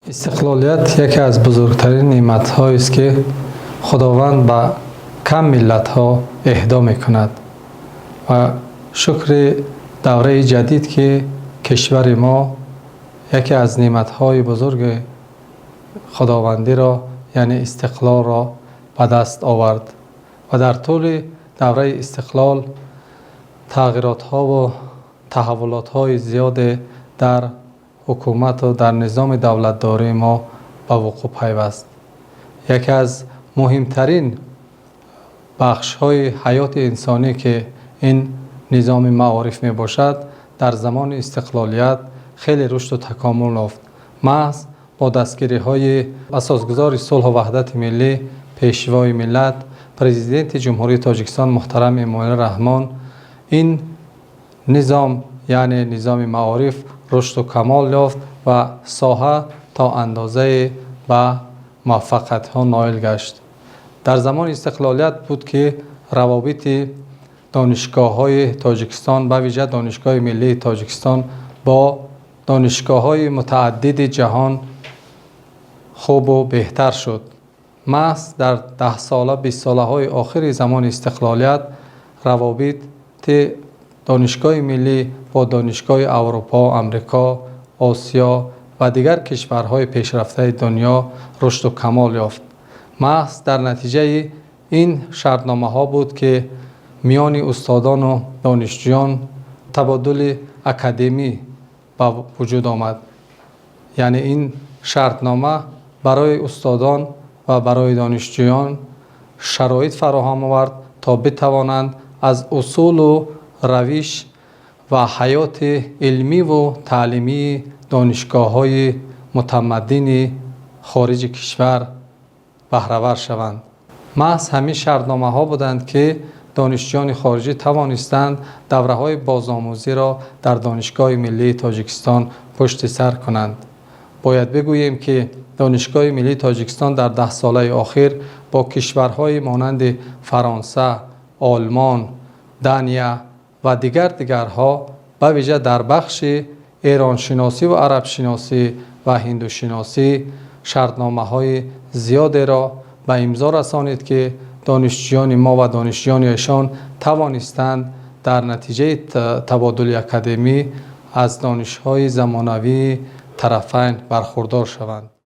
Истиқлолият яке аз бузургтарин неъматҳоест, ки Худованд ба кам миллатҳо иҳдо мекунад, ва шукри давраи ҷадид, ки кишвари мо яке аз неъматҳои бузурги худовандиро, яъне истиқлолро ба даст овард ва дар тӯли давраи истиқлол тағйиротҳову таҳаввулотҳои зиёде дар ҳукумату дар низоми давлатдории мо ба вуқӯъ пайваст. Яке аз муҳимтарин бахшҳои ҳаёти инсонӣ, ки ин низоми маориф мебошад, дар замони истиқлолият хеле рушду такомул ёфт. Маҳз бо дастгириҳои асосгузори сулҳу ваҳдати миллӣ, Пешвои миллат, Президенти Ҷумҳурии Тоҷикистон муҳтарам Эмомалӣ Раҳмон ин низом, яъне низоми маориф, рушду камол ёфт ва соҳа то андозае ба муваффақиятҳо ноил гашт. Дар замони истиқлолият буд, ки равобити донишгоҳҳои Тоҷикистон, ба вижа Донишгоҳи миллии Тоҷикистон, бо донишгоҳҳои мутааддиди ҷаҳон хубу беҳтар шуд. Маҳз дар даҳсола, бистсолаҳои охири замони истиқлолият равобити Донишгоҳи миллӣ бо Донишгоҳи Аврупо, Амрико, Осиё ва дигар кишварҳои пешрафтаи дунё рушду камол ёфт. Маҳз дар натиҷаи ин шартномаҳо буд, ки миёни устодону донишҷӯён табодули академӣ ба вуҷуд омад, яъне ин шартнома барои устодон ва барои донишҷӯён шароит фароҳам овард, то битавонанд аз усулу равиш ва ҳаёти илмиву таълимии донишгоҳҳои мутамаддини хориҷи кишвар баҳравар шаванд. Маҳз ҳамин шартномаҳо буданд, ки донишҷӯёни хориҷӣ тавонистанд давраҳои бозомӯзиро дар Донишгоҳи миллии Тоҷикистон пушти сар кунанд. Бояд бигӯем, ки Донишгоҳи миллии Тоҷикистон дар даҳсолаи охир бо кишварҳои монанди Фаронса, Олмон, Дания ва дигар дигарҳо, ба вижа дар бахши эроншиносиву арабшиносӣ ва ҳиндушиносӣ, шартномаҳои зиёдеро ба имзо расонид, ки донишҷӯёни мо ва донишҷӯёни эшон тавонистанд дар натиҷаи табодули академӣ аз донишҳои замонавии тарафайн бархурдор шаванд.